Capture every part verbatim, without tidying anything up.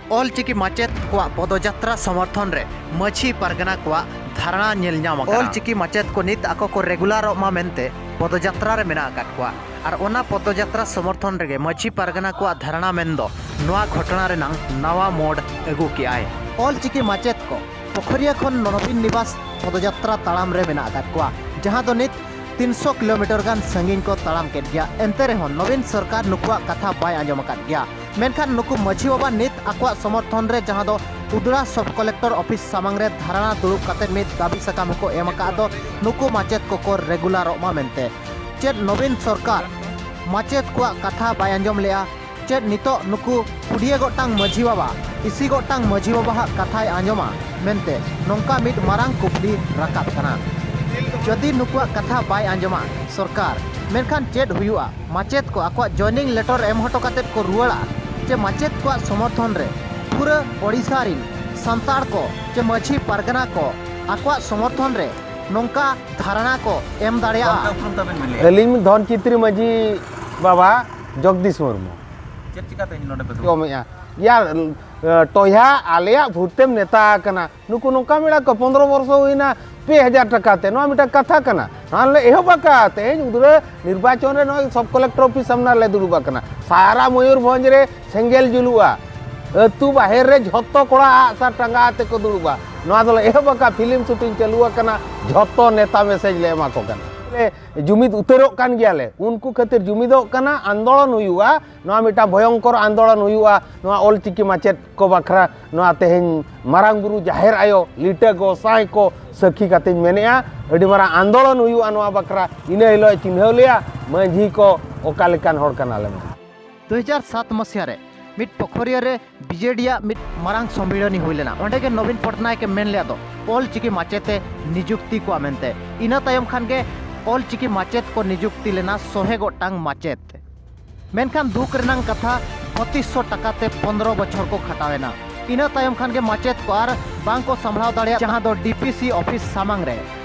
ᱚᱞᱪᱤᱠᱤ ᱢᱟᱪᱮᱛ ᱠᱚᱣᱟᱜ ᱯᱚᱫᱚᱡᱟᱛᱨᱟ ᱥᱚᱢᱚᱨᱛᱷᱚᱱ ᱨᱮ ᱢᱟᱹᱡᱷᱤ ᱯᱟᱨᱜᱟᱱᱟ ᱠᱚᱣᱟᱜ ᱫᱷᱟᱨᱱᱟ ᱧᱮᱞ ᱧᱟᱢ ᱟᱠᱟᱱᱟ᱾ ᱚᱞᱪᱤᱠᱤ ᱢᱟᱪᱮᱛ ᱠᱚ ᱱᱤᱛ ᱟᱠᱚ ᱠᱚ ᱨᱮᱜᱩᱞᱟᱨᱚᱜ ᱢᱟ ᱢᱮᱱᱛᱮ ᱯᱚᱫᱚᱡᱟᱛᱨᱟ ᱨᱮ ᱢᱮᱱᱟᱜ ᱟᱠᱟᱫ ᱠᱚᱣᱟ᱾ ᱟᱨ ᱚᱱᱟ ᱯᱚᱫᱚᱡᱟᱛᱨᱟ ᱥᱚᱢᱚᱨᱛᱷᱚᱱ ᱨᱮᱜᱮ ᱢᱟᱹᱡᱷᱤ ᱯᱟᱨᱜᱟᱱᱟ ᱠᱚᱣᱟᱜ ᱫᱷᱟᱨᱱᱟ ᱢᱮᱱ ᱫᱚ ᱱᱚᱣᱟ ᱜᱷᱚᱴᱚᱱᱟ ᱨᱮᱱᱟᱝ ᱱᱟᱣᱟ ᱢᱳᱲ ᱟᱹᱜᱩ ᱠᱮᱜᱼᱟᱭ᱾ ᱚᱞᱪᱤᱠᱤ ᱢᱟᱪᱮᱛ ᱠᱚ ᱯᱚᱠᱷᱚᱨᱤᱭᱟᱹ ᱠᱷᱚᱱ ᱱᱚᱵᱤᱱ ᱱᱤᱵᱟᱥ ᱯᱚᱫᱚᱡᱟᱛᱨᱟ ᱛᱟᱲᱟᱢ ᱨᱮ ᱢᱮᱱᱟᱜ ᱟᱠᱟᱫ ᱠᱚᱣᱟ, ᱡᱟᱦᱟᱸ ᱫᱚ ᱱᱤᱛ ᱛᱤᱱᱥᱚ ᱠᱤᱞᱳᱢᱤᱴᱟᱨ ᱜᱟᱱ ᱥᱟᱺᱜᱤᱧ ᱠᱚ ᱛᱟᱲᱟᱢ ᱠᱮᱫ ᱜᱮᱭᱟ᱾ ᱮᱱᱛᱮ ᱨᱮᱦᱚᱸ ᱱᱚᱵᱤᱱ ᱥᱚᱨᱠᱟᱨ ᱱᱩᱠᱩᱣᱟᱜ ᱠᱟᱛᱷᱟ ᱵᱟᱭ ᱟᱸᱡᱚᱢ ᱟᱠᱟᱫ ᱜᱮᱭᱟ᱾ ᱢᱮᱱᱠᱷᱟᱱ ᱱᱩᱠᱩ ᱢᱟᱹᱡᱷᱤ ᱵᱟᱵᱟ ᱱᱤᱛ ᱟᱠᱚᱣᱟᱜ ᱥᱚᱢᱚᱨᱛᱷᱚᱱ ᱨᱮ, ᱡᱟᱦᱟᱸ ᱫᱚ ᱩᱫᱽᱲᱟ ᱥᱚᱵ ᱠᱚᱞᱮᱠᱴᱚᱨ ᱚᱯᱷᱤᱥ ᱥᱟᱢᱟᱝ ᱨᱮ ᱫᱷᱟᱨᱱᱟ ᱫᱩᱲᱩᱵ ᱠᱟᱛᱮ ᱢᱤᱫ ᱫᱟᱹᱵᱤ ᱥᱟᱠᱟᱢ ᱦᱚᱸᱠᱚ ᱮᱢ ᱟᱠᱟᱫ ᱫᱚ ᱱᱩᱠᱩ ᱢᱟᱪᱮᱛ ᱠᱚᱠᱚ ᱨᱮᱜᱩᱞᱟᱨᱚᱜ ᱢᱟ ᱢᱮᱱᱛᱮ᱾ ᱪᱮᱫ ᱱᱚᱵᱤᱱ ᱥᱚᱨᱠᱟᱨ ᱢᱟᱪᱮᱛ ᱠᱚᱣᱟᱜ ᱠᱟᱛᱷᱟ ᱵᱟᱭ ᱟᱸᱡᱚᱢ ᱞᱮᱜᱼᱟ? ᱪᱮᱫ ᱱᱤᱛᱚᱜ ᱱᱩᱠᱩ ᱠᱩᱰᱤᱭᱟᱹ ᱜᱚᱴᱟᱝ ᱢᱟᱹᱡᱷᱤ ᱵᱟᱵᱟ, ᱤᱥᱤ ᱜᱚᱴᱟᱝ ᱢᱟᱹᱡᱷᱤ ᱵᱟᱵᱟᱣᱟᱜ ᱠᱟᱛᱷᱟᱭ ᱟᱸᱡᱚᱢᱟ ᱢᱮᱱᱛᱮ ᱱᱚᱝᱠᱟ ᱢᱤᱫ ᱢᱟᱨᱟᱝ ᱠᱩᱠᱞᱤ ᱨᱟᱠᱟᱵ ᱠᱟᱱᱟ᱾ ᱡᱩᱫᱤ ᱱᱩᱠᱩᱣᱟᱜ ᱠᱟᱛᱷᱟ ᱵᱟᱭ ᱟᱸᱡᱚᱢᱟ ᱥᱚᱨᱠᱟᱨ, ᱢᱮᱱᱠᱷᱟᱱ ᱪᱮᱫ ᱦᱩᱭᱩᱜᱼᱟ? ᱢᱟᱪᱮᱛ ᱠᱚ ᱟᱠᱚᱣᱟᱜ ᱡᱚᱭᱱᱤᱝ ᱞᱮᱴᱚᱨ ᱮᱢ ᱦᱚᱴᱚ ᱠᱟᱛᱮᱫ ᱠᱚ ᱨᱩᱣᱟᱹᱲᱟ? ᱪᱮ ᱢᱟᱪᱮᱛ ᱠᱚᱣᱟᱜ ᱥᱚᱢᱚᱨᱛᱷᱚᱱ ᱨᱮ ᱯᱩᱨᱟᱹ ᱳᱰᱤᱥᱟ ᱨᱤᱱ ᱥᱟᱱᱛᱟᱲ ᱠᱚ ᱪᱮ ᱢᱟᱹᱡᱷᱤ ᱯᱟᱨᱜᱟᱱᱟ ᱠᱚ ᱟᱠᱚᱣᱟᱜ ᱥᱚᱢᱚᱨᱛᱷᱚᱱ ᱨᱮ ᱱᱚᱝᱠᱟ ᱫᱷᱟᱨᱱᱟ ᱠᱚ ᱮᱢ ᱫᱟᱲᱮᱭᱟᱜᱼᱟ? ᱜᱚᱢᱠᱮ, ᱩᱯᱨᱩᱢ ᱛᱟᱵᱮᱱ ᱵᱮᱱ ᱞᱟᱹᱭᱟ? ᱟᱹᱞᱤᱧ ᱫᱷᱚᱱ ᱪᱤᱛᱨᱤ ᱢᱟᱹᱡᱷᱤ ᱵᱟᱵᱟ, ᱡᱚᱜᱽᱫᱤᱥ ᱢᱩᱨᱢᱩ᱾ ᱪᱮᱫ ᱪᱤᱠᱟᱹ ᱛᱮᱦᱮᱧ ᱱᱚᱰᱮ ᱯᱮ ᱫᱩᱲᱩᱵ? ᱡᱚᱢᱮᱜᱼᱟ᱾ ᱭᱟ, ᱴᱚᱭᱦᱟ ᱟᱞᱮᱭᱟᱜ ᱵᱷᱳᱴ ᱛᱮᱢ ᱱᱮᱛᱟ ᱟᱠᱟᱱᱟ᱾ ᱱᱩᱠᱩ ᱱᱚᱝᱠᱟ ᱢᱮᱱᱟᱜ ᱠᱚ, ᱯᱚᱱᱫᱽᱨᱚ ᱵᱚᱨᱥᱚ ᱦᱩᱭᱱᱟ, ᱯᱮ ᱦᱟᱡᱟᱨ ᱴᱟᱠᱟ ᱛᱮ᱾ ᱱᱚᱣᱟ ᱢᱤᱫᱴᱟᱝ ᱠᱟᱛᱷᱟ ᱠᱟᱱᱟ? ᱱᱚᱣᱟ ᱞᱮ ᱮᱦᱚᱵ ᱟᱠᱟᱫᱼᱟ᱾ ᱛᱮᱦᱮᱧ ᱩᱫᱽᱲᱟᱹ ᱱᱤᱨᱵᱟᱪᱚᱱ ᱨᱮ ᱱᱚᱜᱼᱚᱭ ᱥᱚᱵ ᱠᱚᱞᱮᱠᱴᱚᱨ ᱚᱯᱷᱤᱥ ᱥᱟᱢᱱᱟ ᱨᱮᱞᱮ ᱫᱩᱲᱩᱵ ᱟᱠᱟᱱᱟ᱾ ᱥᱟᱨᱟ ᱢᱚᱭᱩᱨᱵᱷᱚᱸᱡᱽ ᱨᱮ ᱥᱮᱸᱜᱮᱞ ᱡᱩᱞᱩᱜᱼᱟ᱾ ᱟᱹᱛᱩ ᱵᱟᱦᱮᱨ ᱨᱮ ᱡᱷᱚᱛᱚ ᱠᱚᱲᱟ ᱟᱜ ᱥᱟᱨ ᱴᱟᱸᱜᱟ ᱟᱛᱮ ᱠᱚ ᱫᱩᱲᱩᱵᱼᱟ᱾ ᱱᱚᱣᱟ ᱫᱚᱞᱮ ᱮᱦᱚᱵ ᱟᱠᱟᱫᱼᱟ, ᱯᱷᱤᱞᱢ ᱥᱩᱴᱤᱝ ᱪᱟᱹᱞᱩ ᱟᱠᱟᱱᱟ, ᱡᱷᱚᱛᱚ ᱱᱮᱛᱟ ᱢᱮᱥᱮᱡᱽ ᱞᱮ ᱮᱢᱟ ᱠᱚ ᱠᱟᱱᱟ᱾ ᱞᱮ ᱡᱩᱢᱤᱫ ᱩᱛᱟᱹᱨᱚᱜ ᱠᱟᱱ ᱜᱮᱭᱟᱞᱮ, ᱩᱱᱠᱩ ᱠᱷᱟᱹᱛᱤᱨ ᱡᱩᱢᱤᱫᱚᱜ ᱠᱟᱱᱟ, ᱟᱱᱫᱳᱞᱚᱱ ᱦᱩᱭᱩᱜᱼᱟ᱾ ᱱᱚᱣᱟ ᱢᱤᱫᱴᱟᱝ ᱵᱷᱚᱭᱚᱝᱠᱚᱨ ᱟᱱᱫᱳᱞᱚᱱ ᱦᱩᱭᱩᱜᱼᱟ᱾ ᱱᱚᱣᱟ ᱚᱞᱪᱤᱠᱤ ᱢᱟᱪᱮᱫ ᱠᱚ ᱵᱟᱠᱷᱨᱟ ᱱᱚᱣᱟ ᱛᱮᱦᱮᱧ ᱢᱟᱨᱟᱝ ᱵᱩᱨᱩ, ᱡᱟᱦᱮᱨ ᱟᱭᱳ, ᱞᱤᱴᱟᱹ ᱜᱚᱸᱥᱟᱭ ᱠᱚ ᱥᱟᱹᱠᱷᱤ ᱠᱟᱛᱮᱧ ᱢᱮᱱᱮᱫᱼᱟ, ᱟᱹᱰᱤ ᱢᱟᱨᱟᱝ ᱟᱱᱫᱳᱞᱚᱱ ᱦᱩᱭᱩᱜᱼᱟ ᱱᱚᱣᱟ ᱵᱟᱠᱷᱨᱟ᱾ ᱤᱱᱟᱹ ᱦᱤᱞᱳᱜ ᱮ ᱪᱤᱱᱦᱟᱹᱣ ᱞᱮᱭᱟ ᱢᱟᱹᱡᱷᱤ ᱠᱚ ᱚᱠᱟ ᱞᱮᱠᱟᱱ ᱦᱚᱲ ᱠᱟᱱᱟᱞᱮ ᱢᱮᱱᱛᱮ᱾ ᱫᱩ ᱦᱟᱡᱟᱨ ᱥᱟᱛ ᱢᱟᱥᱤᱦᱟ ᱨᱮ ᱢᱤᱫ ᱯᱚᱠᱷᱚᱨᱤᱭᱟᱹ ᱨᱮ ᱵᱤᱡᱮᱰᱤᱭᱟᱜ ᱢᱤᱫ ᱢᱟᱨᱟᱝ ᱥᱚᱢᱢᱤᱞᱚᱱᱤ ᱦᱩᱭ ᱞᱮᱱᱟ᱾ ᱚᱸᱰᱮ ᱜᱮ ᱱᱚᱵᱤᱱ ᱯᱚᱴᱱᱟᱭᱮᱠ ᱮ ᱢᱮᱱ ᱞᱮᱫ ᱫᱚ ᱚᱞᱪᱤᱠᱤ ᱢᱟᱪᱮᱛ ᱮ ᱱᱤᱡᱩᱠᱛᱤ ᱠᱚᱣᱟ ᱢᱮᱱᱛᱮ᱾ ᱤᱱᱟᱹ ᱛᱟᱭᱚᱢ ᱠᱷᱟᱱ ᱜᱮ ᱚᱞᱪᱤᱠᱤ ᱢᱟᱪᱮᱛ ᱠᱚ ᱱᱤᱡᱩᱠᱛᱤ ᱞᱮᱱᱟ ᱥᱚᱦᱮ ᱜᱚᱴᱟᱝ ᱢᱟᱪᱮᱛ᱾ ᱢᱮᱱᱠᱷᱟᱱ ᱫᱩᱠ ᱨᱮᱱᱟᱝ ᱠᱟᱛᱷᱟ, ᱯᱚᱸᱪᱤᱥ ᱥᱚ ᱴᱟᱠᱟ ᱛᱮ ᱯᱚᱱᱫᱽᱨᱚ ᱵᱚᱪᱷᱚᱨ ᱠᱚ ᱠᱷᱟᱴᱟᱣ ᱮᱱᱟ᱾ ᱤᱱᱟᱹ ᱛᱟᱭᱚᱢ ᱠᱷᱟᱱ ᱜᱮ ᱢᱟᱪᱮᱛ ᱠᱚ ᱟᱨ ᱵᱟᱝ ᱠᱚ ᱥᱟᱢᱵᱷᱟᱲᱟᱣ ᱫᱟᱲᱮᱭᱟᱜ, ᱡᱟᱦᱟᱸ ᱫᱚ ᱰᱤᱯᱤᱥᱤ ᱚᱯᱷᱤᱥ ᱥᱟᱢᱟᱝ ᱨᱮ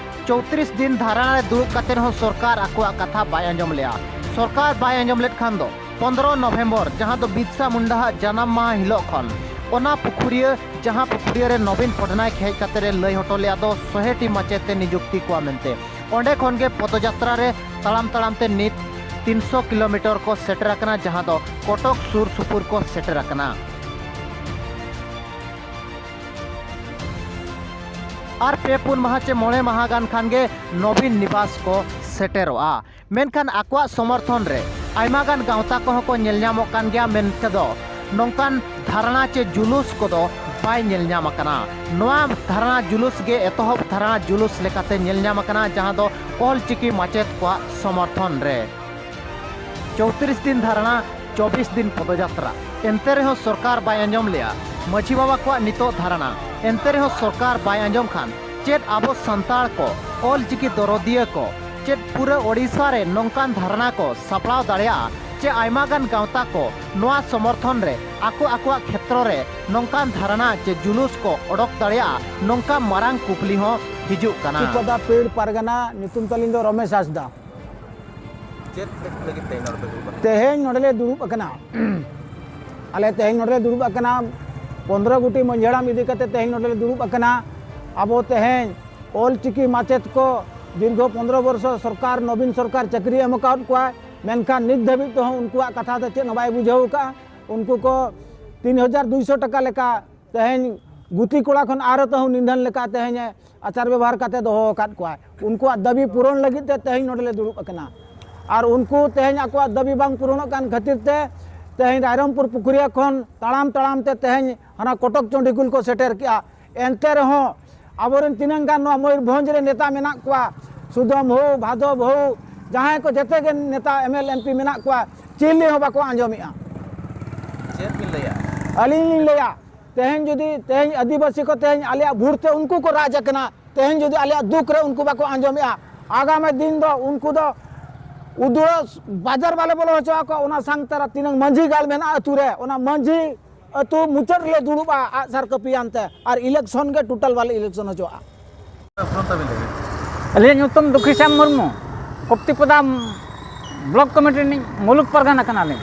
ᱪᱳᱭᱛᱨᱤᱥ ᱫᱤᱱ ᱫᱷᱟᱨᱱᱟ ᱨᱮ ᱫᱩᱲᱩᱵ ᱠᱟᱛᱮ ᱦᱚᱸ ᱥᱚᱨᱠᱟᱨ ᱟᱠᱚᱣᱟᱜ ᱠᱟᱛᱷᱟ ᱵᱟᱭ ᱟᱸᱡᱚᱢ ᱞᱮᱜᱼᱟ᱾ ᱥᱚᱨᱠᱟᱨ ᱵᱟᱭ ᱟᱸᱡᱚᱢ ᱞᱮᱫ ᱠᱷᱟᱱ ᱫᱚ ᱯᱚᱱᱫᱽᱨᱚ ᱱᱚᱵᱷᱮᱢᱵᱚᱨ, ᱡᱟᱦᱟᱸ ᱫᱚ ᱵᱤᱨᱥᱟ ᱢᱩᱱᱰᱟᱣᱟᱜ ᱡᱟᱱᱟᱢ ᱢᱟᱦᱟ ᱦᱤᱞᱳᱜ ᱠᱷᱚᱱ ᱚᱱᱟ ᱯᱩᱠᱷᱩᱨᱤᱭᱟᱹ, ᱡᱟᱦᱟᱸ ᱯᱩᱠᱷᱩᱨᱤᱭᱟᱹ ᱨᱮ ᱱᱚᱵᱤᱱ ᱯᱚᱴᱱᱟᱭᱮᱠ ᱦᱮᱡ ᱠᱟᱛᱮ ᱨᱮ ᱞᱟᱹᱭ ᱦᱚᱴᱚ ᱞᱮᱫᱼᱟ ᱫᱚ ᱥᱚᱭ ᱴᱤ ᱢᱟᱪᱮᱛ ᱛᱮ ᱱᱤᱡᱩᱠᱛᱤ ᱠᱚᱣᱟ ᱢᱮᱱᱛᱮ, ᱚᱸᱰᱮ ᱠᱷᱚᱱ ᱜᱮ ᱯᱚᱫᱚᱡᱟᱛᱨᱟ ᱨᱮ ᱛᱟᱲᱟᱢ ᱛᱟᱲᱟᱢ ᱛᱮ ᱱᱤᱛ ᱛᱤᱱ ᱥᱚ ᱠᱤᱞᱳᱢᱤᱴᱟᱨ ᱠᱚ ᱥᱮᱴᱮᱨ ᱟᱠᱟᱱᱟ, ᱡᱟᱦᱟᱸ ᱫᱚ ᱠᱚᱴᱚᱠ ᱥᱩᱨ ᱥᱩᱯᱩᱨ ᱠᱚ ᱥᱮᱴᱮᱨ ᱟᱠᱟᱱᱟ᱾ ᱟᱨ ᱯᱮ ᱯᱩᱱ ᱢᱟᱦᱟ ᱪᱮ ᱢᱚᱬᱮ ᱢᱟᱦᱟ ᱜᱟᱱ ᱠᱷᱟᱱ ᱜᱮ ᱱᱚᱵᱤᱱ ᱱᱤᱵᱟᱥ ᱠᱚ ᱥᱮᱴᱮᱨᱚᱜᱼᱟ᱾ ᱢᱮᱱᱠᱷᱟᱱ ᱟᱠᱚᱣᱟᱜ ᱥᱚᱢᱚᱨᱛᱷᱚᱱ ᱨᱮ ᱟᱭᱢᱟ ᱜᱟᱱ ᱜᱟᱶᱛᱟ ᱠᱚᱦᱚᱸ ᱠᱚ ᱧᱮᱞ ᱧᱟᱢᱚᱜ ᱠᱟᱱ ᱜᱮᱭᱟ ᱢᱮᱱᱛᱮ ᱫᱚ ᱱᱚᱝᱠᱟᱱ ᱫᱷᱟᱨᱱᱟ ᱪᱮ ᱡᱩᱞᱩᱥ ᱠᱚᱫᱚ ᱵᱟᱭ ᱧᱮᱞ ᱧᱟᱢ ᱟᱠᱟᱱᱟ᱾ ᱱᱚᱣᱟ ᱫᱷᱟᱨᱱᱟ ᱡᱩᱞᱩᱥ ᱜᱮ ᱮᱛᱚᱦᱚᱵ ᱫᱷᱟᱨᱱᱟ ᱡᱩᱞᱩᱥ ᱞᱮᱠᱟᱛᱮ ᱧᱮᱞ ᱧᱟᱢ ᱟᱠᱟᱱᱟ, ᱡᱟᱦᱟᱸ ᱫᱚ ᱚᱞ ᱪᱤᱠᱤ ᱢᱟᱪᱮᱛ ᱠᱚᱣᱟᱜ ᱥᱚᱢᱚᱨᱛᱷᱚᱱ ᱨᱮ᱾ ᱪᱳᱭᱛᱨᱤᱥ ᱫᱤᱱ ᱫᱷᱟᱨᱱᱟ, ᱪᱚᱵᱵᱤᱥ ᱫᱤᱱ ᱯᱚᱫᱚᱡᱟᱛᱨᱟ, ᱮᱱᱛᱮ ᱨᱮᱦᱚᱸ ᱥᱚᱨᱠᱟᱨ ᱵᱟᱭ ᱟᱸᱡᱚᱢ ᱞᱮᱜᱼᱟ᱾ ᱢᱟᱹᱡᱷᱤ ᱵᱟᱵᱟ ᱠᱚᱣᱟᱜ ᱱᱤᱛᱚᱜ ᱫᱷᱟᱨᱱᱟ, ᱮᱱᱛᱮ ᱨᱮᱦᱚᱸ ᱥᱚᱨᱠᱟᱨ ᱵᱟᱭ ᱟᱸᱡᱚᱢ ᱠᱷᱟᱱ ᱪᱮᱫ ᱟᱵᱚ ᱥᱟᱱᱛᱟᱲ ᱠᱚ, ᱚᱞ ᱪᱤᱠᱤ ᱫᱚᱨᱚᱫᱤᱭᱟᱹ ᱠᱚ, ᱪᱮᱫ ᱯᱩᱨᱟᱹ ᱳᱰᱤᱥᱟ ᱨᱮ ᱱᱚᱝᱠᱟᱱ ᱫᱷᱟᱨᱱᱟ ᱠᱚ ᱥᱟᱯᱲᱟᱣ ᱫᱟᱲᱮᱭᱟᱜᱼᱟ ᱪᱮ ᱟᱭᱢᱟ ᱜᱟᱱ ᱜᱟᱶᱛᱟ ᱠᱚ ᱱᱚᱣᱟ ᱥᱚᱢᱚᱨᱛᱷᱚᱱ ᱨᱮ ᱟᱠᱚ ᱟᱠᱚᱣᱟᱜ ᱠᱷᱮᱛᱨᱚ ᱨᱮ ᱱᱚᱝᱠᱟᱱ ᱫᱷᱟᱨᱱᱟ ᱪᱮ ᱡᱩᱞᱩᱥ ᱠᱚ ᱚᱰᱚᱠ ᱫᱟᱲᱮᱭᱟᱜᱼᱟ, ᱱᱚᱝᱠᱟ ᱢᱟᱨᱟᱝ ᱠᱩᱠᱞᱤ ᱦᱚᱸ ᱦᱤᱡᱩᱜ ᱠᱟᱱᱟ᱾ ᱪᱤᱠᱚᱫᱟ ᱯᱤᱲ ᱯᱟᱨᱜᱟᱱᱟ, ᱧᱩᱛᱩᱢ ᱛᱟᱹᱞᱤᱧ ᱫᱚ ᱨᱚᱢᱮᱥ ᱦᱟᱸᱥᱫᱟ᱾ ᱪᱮᱫ ᱞᱟᱹᱜᱤᱫ ᱛᱮ ᱱᱚᱰᱮ ᱯᱮ ᱫᱩᱲᱩᱵ ᱟᱠᱟᱱᱟ? ᱛᱮᱦᱮᱧ ᱱᱚᱰᱮ ᱞᱮ ᱫᱩᱲᱩᱵ ᱟᱠᱟᱱᱟ᱾ ᱟᱞᱮ ᱛᱮᱦᱮᱧ ᱱᱚᱰᱮ ᱞᱮ ᱫᱩᱲᱩᱵ ᱟᱠᱟᱱᱟ, ᱯᱚᱱᱫᱽᱨᱚ ᱜᱩᱴᱤ ᱢᱟᱹᱡᱷᱤ ᱦᱟᱲᱟᱢ ᱤᱫᱤ ᱠᱟᱛᱮ ᱛᱮᱦᱮᱧ ᱱᱚᱰᱮ ᱞᱮ ᱫᱩᱲᱩᱵ ᱟᱠᱟᱱᱟ᱾ ᱟᱵᱚ ᱛᱮᱦᱮᱧ ᱚᱞ ᱪᱤᱠᱤ ᱢᱟᱪᱮᱛ ᱠᱚ ᱫᱤᱨᱜᱷᱚ ᱯᱚᱱᱫᱽᱨᱚ ᱵᱚᱨᱥᱚ ᱥᱚᱨᱠᱟᱨ, ᱱᱚᱵᱤᱱ ᱥᱚᱨᱠᱟᱨ ᱪᱟᱹᱠᱨᱤ ᱮᱢ ᱟᱠᱟᱫ ᱠᱚᱣᱟ, ᱢᱮᱱᱠᱷᱟᱱ ᱱᱤᱛ ᱫᱷᱟᱹᱵᱤᱡ ᱛᱮᱦᱚᱸ ᱩᱱᱠᱩᱣᱟᱜ ᱠᱟᱛᱷᱟ ᱫᱚ ᱪᱮᱫ ᱦᱚᱸ ᱵᱟᱭ ᱵᱩᱡᱷᱟᱹᱣ ᱟᱠᱟᱫᱼᱟ᱾ ᱩᱱᱠᱩ ᱠᱚ ᱛᱤᱱ ᱦᱟᱡᱟᱨ ᱫᱩᱭᱥᱚ ᱴᱟᱠᱟ ᱞᱮᱠᱟ ᱛᱮᱦᱮᱧ ᱜᱩᱛᱤ ᱠᱚᱲᱟ ᱠᱷᱚᱱ ᱟᱨᱚ ᱛᱮᱦᱚᱸ ᱱᱤᱫᱷᱟᱱ ᱞᱮᱠᱟ ᱛᱮᱦᱮᱧ ᱟᱪᱟᱨ ᱵᱮᱵᱚᱦᱟᱨ ᱠᱟᱛᱮ ᱫᱚᱦᱚ ᱟᱠᱟᱫ ᱠᱚᱣᱟ᱾ ᱩᱱᱠᱩᱣᱟᱜ ᱫᱟᱹᱵᱤ ᱯᱩᱨᱚᱱ ᱞᱟᱹᱜᱤᱫ ᱛᱮ ᱛᱮᱦᱮᱧ ᱱᱚᱰᱮ ᱞᱮ ᱫᱩᱲᱩᱵ ᱟᱠᱟᱱᱟ᱾ ᱟᱨ ᱩᱱᱠᱩ ᱛᱮᱦᱮᱧ ᱟᱠᱚᱣᱟᱜ ᱫᱟᱹᱵᱤ ᱵᱟᱝ ᱯᱩᱨᱚᱱᱚᱜ ᱠᱟᱱ ᱠᱷᱟᱹᱛᱤᱨ ᱛᱮ ᱛᱮᱦᱮᱧ ᱨᱟᱭᱨᱚᱝᱯᱩᱨ ᱯᱩᱠᱷᱩᱨᱤᱭᱟᱹ ᱠᱷᱚᱱ ᱛᱟᱲᱟᱢ ᱛᱟᱲᱟᱢ ᱛᱮ ᱛᱮᱦᱮᱧ ᱦᱟᱱᱟ ᱠᱚᱴᱚᱠ ᱪᱚᱱᱰᱤᱠᱷᱩᱞ ᱠᱚ ᱥᱮᱴᱮᱨ ᱠᱮᱜᱼᱟ᱾ ᱮᱱᱛᱮ ᱨᱮᱦᱚᱸ ᱟᱵᱚᱨᱮᱱ ᱛᱤᱱᱟᱹᱝ ᱜᱟᱱ ᱱᱚᱣᱟ ᱢᱚᱭᱩᱨᱵᱷᱚᱸᱡᱽ ᱨᱮ ᱱᱮᱛᱟ ᱢᱮᱱᱟᱜ ᱠᱚᱣᱟ, ᱥᱩᱫᱟᱢ ᱦᱳ, ᱵᱷᱟᱫᱚᱵ ᱦᱳ, ᱡᱟᱦᱟᱸᱭ ᱠᱚ ᱡᱮᱛᱮ ᱜᱮ ᱱᱮᱛᱟ ᱮᱢ ᱮᱞ ᱮᱢ ᱯᱤ ᱢᱮᱱᱟᱜ ᱠᱚᱣᱟ, ᱪᱤᱞᱤ ᱦᱚᱸ ᱵᱟᱠᱚ ᱟᱸᱡᱚᱢᱮᱜᱼᱟ᱾ ᱪᱮᱫ ᱵᱤᱱ ᱞᱟᱹᱭᱟ? ᱟᱹᱞᱤᱧ ᱞᱤᱧ ᱞᱟᱹᱭᱟ, ᱛᱮᱦᱮᱧ ᱡᱩᱫᱤ ᱛᱮᱦᱮᱧ ᱟᱹᱫᱤᱵᱟᱹᱥᱤ ᱠᱚ ᱛᱮᱦᱮᱧ ᱟᱞᱮᱭᱟᱜ ᱵᱷᱳᱴ ᱛᱮ ᱩᱱᱠᱩ ᱠᱚ ᱨᱟᱡᱽ ᱟᱠᱟᱱᱟ, ᱛᱮᱦᱮᱧ ᱡᱩᱫᱤ ᱟᱞᱮᱭᱟᱜ ᱫᱩᱠ ᱨᱮ ᱩᱱᱠᱩ ᱵᱟᱠᱚ ᱟᱸᱡᱚᱢᱮᱜᱼᱟ, ᱟᱜᱟᱢᱤ ᱫᱤᱱ ᱫᱚ ᱩᱱᱠᱩ ᱫᱚ ᱩᱫᱩᱲᱟᱹ ᱵᱟᱡᱟᱨ ᱵᱟᱞᱮ ᱵᱚᱞᱚ ᱦᱚᱪᱚ ᱟᱠᱚᱣᱟ᱾ ᱚᱱᱟ ᱥᱟᱝ ᱛᱟᱨᱟ ᱛᱤᱱᱟᱹᱝ ᱢᱟᱹᱡᱷᱤ ᱜᱟᱲ ᱢᱮᱱᱟᱜᱼᱟ ᱟᱹᱛᱩ ᱨᱮ, ᱚᱱᱟ ᱢᱟᱹᱡᱷᱤ ᱟᱹᱛᱩ ᱢᱩᱪᱟᱹᱫ ᱨᱮᱞᱮ ᱫᱩᱲᱩᱵᱼᱟ ᱟᱜᱼᱥᱟᱨ ᱠᱟᱹᱯᱤ ᱟᱱᱛᱮ, ᱟᱨ election ᱜᱮ total ᱵᱟᱞᱮ election ᱦᱚᱪᱚᱣᱟᱜᱼᱟ᱾ ᱩᱯᱨᱩᱢ ᱛᱟᱵᱤᱱ ᱞᱟᱹᱭ ᱵᱤᱱ᱾ ᱟᱹᱞᱤᱧᱟᱜ ᱧᱩᱛᱩᱢ ᱫᱩᱠᱷᱤᱥᱟᱢ ᱢᱩᱨᱢᱩ, ᱠᱚᱯᱛᱤᱯᱚᱫᱟ block committee ᱨᱤᱱᱤᱡ ᱢᱩᱞᱩᱠ ᱯᱟᱨᱜᱟᱱᱟ ᱠᱟᱱᱟᱞᱤᱧ᱾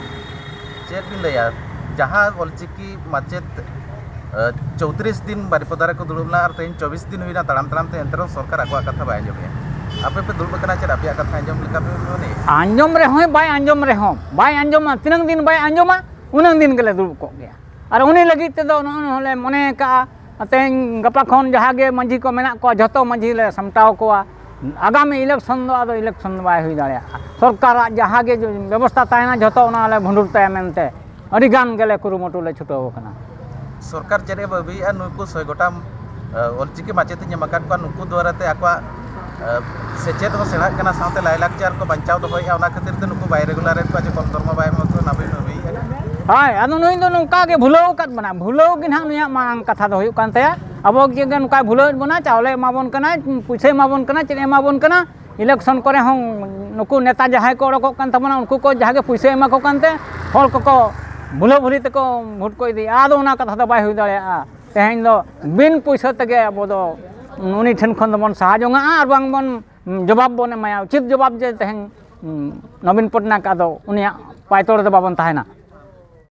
ᱪᱮᱫ ᱵᱤᱱ ᱞᱟᱹᱭᱟ, ᱡᱟᱦᱟᱸ ᱚᱞᱪᱤᱠᱤ ᱢᱟᱪᱮᱛ ᱪᱳᱭᱛᱨᱤᱥ ᱫᱤᱱ ᱵᱟᱨᱤᱯᱚᱫᱟ ᱨᱮᱠᱚ ᱫᱩᱲᱩᱵ ᱞᱮᱱᱟ ᱟᱨ ᱛᱮᱦᱮᱧ ᱪᱚᱵᱵᱤᱥ ᱫᱤᱱ ᱦᱩᱭᱱᱟ ᱛᱟᱲᱟᱢ ᱛᱟᱲᱟᱢ ᱛᱮ, ᱮᱱᱛᱮ ᱨᱮᱦᱚᱸ ᱥᱚᱨᱠᱟᱨ ᱟᱠᱚᱣᱟᱜ ᱠᱟᱛᱷᱟ ᱵᱟᱭ ᱟᱸᱡᱚᱢᱮᱜᱼᱟ᱾ ᱟᱯᱮ ᱯᱮ ᱫᱩᱲᱩᱵ ᱟᱠᱟᱱᱟ, ᱪᱮᱫ ᱟᱯᱮᱭᱟᱜ ᱠᱟᱛᱷᱟ ᱟᱸᱡᱚᱢ ᱞᱮᱠᱟ ᱯᱮ ᱢᱚᱱᱮᱭᱟ? ᱟᱸᱡᱚᱢ ᱨᱮᱦᱚᱸᱭ ᱵᱟᱭ ᱟᱸᱡᱚᱢ ᱨᱮᱦᱚᱸ, ᱵᱟᱭ ᱟᱸᱡᱚᱢᱟ᱾ ᱛᱤᱱᱟᱹᱝ ᱫᱤᱱ ᱵᱟᱭ ᱟᱸᱡᱚᱢᱟ, ᱩᱱᱟᱹᱝ ᱫᱤᱱ ᱜᱮᱞᱮ ᱫᱩᱲᱩᱵ ᱠᱚᱜ ᱜᱮᱭᱟ᱾ ᱟᱨ ᱩᱱᱤ ᱞᱟᱹᱜᱤᱫ ᱛᱮᱫᱚ ᱱᱚᱜᱼᱚᱭ ᱱᱚᱣᱟ ᱞᱮ ᱢᱚᱱᱮ ᱟᱠᱟᱫᱼᱟ, ᱛᱮᱦᱮᱧ ᱜᱟᱯᱟ ᱠᱷᱚᱱ ᱡᱟᱦᱟᱸ ᱜᱮ ᱢᱟᱺᱡᱷᱤ ᱠᱚ ᱢᱮᱱᱟᱜ ᱠᱚᱣᱟ, ᱡᱷᱚᱛᱚ ᱢᱟᱺᱡᱷᱤ ᱞᱮ ᱥᱟᱢᱴᱟᱣ ᱠᱚᱣᱟ᱾ ᱟᱜᱟᱢᱤ ᱤᱞᱮᱠᱥᱚᱱ ᱫᱚ ᱟᱫᱚ ᱤᱞᱮᱠᱥᱚᱱ ᱫᱚ ᱵᱟᱭ ᱦᱩᱭ ᱫᱟᱲᱮᱭᱟᱜᱼᱟ᱾ ᱥᱚᱨᱠᱟᱨᱟᱜ ᱡᱟᱦᱟᱸ ᱜᱮ ᱵᱮᱵᱚᱥᱛᱷᱟ ᱛᱟᱦᱮᱱᱟ, ᱡᱷᱚᱛᱚ ᱚᱱᱟ ᱞᱮ ᱵᱷᱩᱸᱰᱩᱨ ᱛᱟᱭᱟ ᱢᱮᱱᱛᱮ ᱟᱹᱰᱤ ᱜᱟᱱ ᱜᱮᱞᱮ ᱠᱩᱨᱩᱢᱩᱴᱩ ᱞᱮ ᱪᱷᱩᱴᱟᱹᱣ ᱟᱠᱟᱱᱟ᱾ ᱥᱚᱨᱠᱟᱨ ᱪᱮᱫ ᱮ ᱵᱷᱟᱹᱵᱤᱭᱮᱫᱼᱟ? ᱱᱩᱠᱩ ᱥᱚᱭ ᱜᱚᱴᱟᱝ, ᱮ, ᱚᱞᱪᱤᱠᱤ ᱢᱟᱪᱮᱛ ᱤᱧ ᱮᱢ ᱟᱠᱟᱫ ᱠᱚᱣᱟ, ᱱᱩᱠᱩ ᱫᱣᱟᱨᱟ ᱛᱮ ᱟᱠᱚᱣᱟᱜ, ᱮ, ᱥᱮᱪᱮᱫ ᱦᱚᱸ ᱥᱮᱬᱟᱜ ᱠᱟᱱᱟ, ᱥᱟᱶᱛᱮ ᱞᱟᱭᱼᱞᱟᱠᱪᱟᱨ ᱠᱚ ᱵᱟᱧᱪᱟᱣ ᱫᱚᱦᱚᱭᱮᱫᱼᱟ, ᱚᱱᱟ ᱠᱷᱟᱹᱛᱤᱨ ᱛᱮ ᱱᱩᱠᱩ ᱵᱟᱭ ᱨᱮᱜᱩᱞᱟᱨᱮᱫ ᱠᱚᱣᱟ, ᱡᱮ ᱠᱚᱢ ᱫᱚᱨᱢᱟ ᱵᱟᱭ ᱮᱢᱟ ᱠᱚ ᱠᱟᱱᱟ, ᱱᱚᱣᱟ ᱵᱤᱱ ᱵᱷᱟᱹᱵᱤᱭᱮᱫᱼᱟ? ᱦᱳᱭ, ᱟᱫᱚ ᱱᱩᱭ ᱫᱚ ᱱᱚᱝᱠᱟ ᱜᱮ ᱵᱷᱩᱞᱟᱹᱣ ᱟᱠᱟᱫ ᱵᱚᱱᱟ, ᱵᱷᱩᱞᱟᱹᱣ ᱜᱮ ᱱᱟᱦᱟᱜ ᱱᱩᱭᱟᱜ ᱢᱟᱨᱟᱝ ᱠᱟᱛᱷᱟ ᱫᱚ ᱦᱩᱭᱩᱜ ᱠᱟᱱ ᱛᱟᱭᱟ᱾ ᱟᱵᱚ ᱡᱮ ᱱᱚᱝᱠᱟᱭ ᱵᱷᱩᱞᱟᱹᱣᱮᱫ ᱵᱚᱱᱟ, ᱪᱟᱣᱞᱮ ᱮᱢᱟ ᱵᱚᱱ ᱠᱟᱱᱟᱭ, ᱯᱩᱭᱥᱟᱹ ᱮᱢᱟ ᱵᱚᱱ ᱠᱟᱱᱟ, ᱪᱮᱫ ᱮ ᱮᱢᱟ ᱵᱚᱱ ᱠᱟᱱᱟ, ᱤᱞᱮᱠᱥᱚᱱ ᱠᱚᱨᱮ ᱦᱚᱸ ᱱᱩᱠᱩ ᱱᱮᱛᱟ ᱡᱟᱦᱟᱸᱭ ᱠᱚ ᱚᱰᱚᱠᱚᱜ ᱠᱟᱱ ᱛᱟᱵᱚᱱᱟ, ᱩᱱᱠᱩ ᱠᱚ ᱡᱟᱦᱟᱸ ᱜᱮ ᱯᱩᱭᱥᱟᱹ ᱮᱢᱟ ᱠᱚ ᱠᱟᱱᱛᱮ ᱦᱚᱲ ᱠᱚᱠᱚ ᱵᱷᱩᱞᱟᱹ ᱵᱷᱩᱞᱤ ᱛᱮᱠᱚ ᱵᱷᱳᱴ ᱠᱚ ᱤᱫᱤᱭᱮᱫᱼᱟ᱾ ᱟᱫᱚ ᱚᱱᱟ ᱠᱟᱛᱷᱟ ᱫᱚ ᱵᱟᱭ ᱦᱩᱭ ᱫᱟᱲᱮᱭᱟᱜᱼᱟ᱾ ᱛᱮᱦᱮᱧ ᱫᱚ ᱵᱤᱱ ᱯᱩᱭᱥᱟᱹ ᱛᱮᱜᱮ ᱟᱵᱚ ᱫᱚ ᱩᱱᱤ ᱴᱷᱮᱱ ᱠᱷᱚᱱ ᱫᱚᱵᱚᱱ ᱥᱟᱦᱟ ᱡᱚᱝᱟᱜᱼᱟ ᱟᱨ ᱵᱟᱝ ᱵᱚᱱ ᱡᱚᱵᱟᱵ ᱵᱚᱱ ᱮᱢᱟᱭᱟ, ᱩᱪᱤᱛ ᱡᱚᱵᱟᱵ ᱡᱮ ᱛᱮᱦᱮᱧ ᱱᱚᱵᱤᱱ ᱯᱚᱴᱱᱟᱭᱮᱠ ᱟᱫᱚ ᱩᱱᱤᱭᱟᱜ ᱯᱟᱭᱛᱚᱲ ᱨᱮᱫᱚ ᱵᱟᱵᱚᱱ ᱛᱟᱦᱮᱱᱟ᱾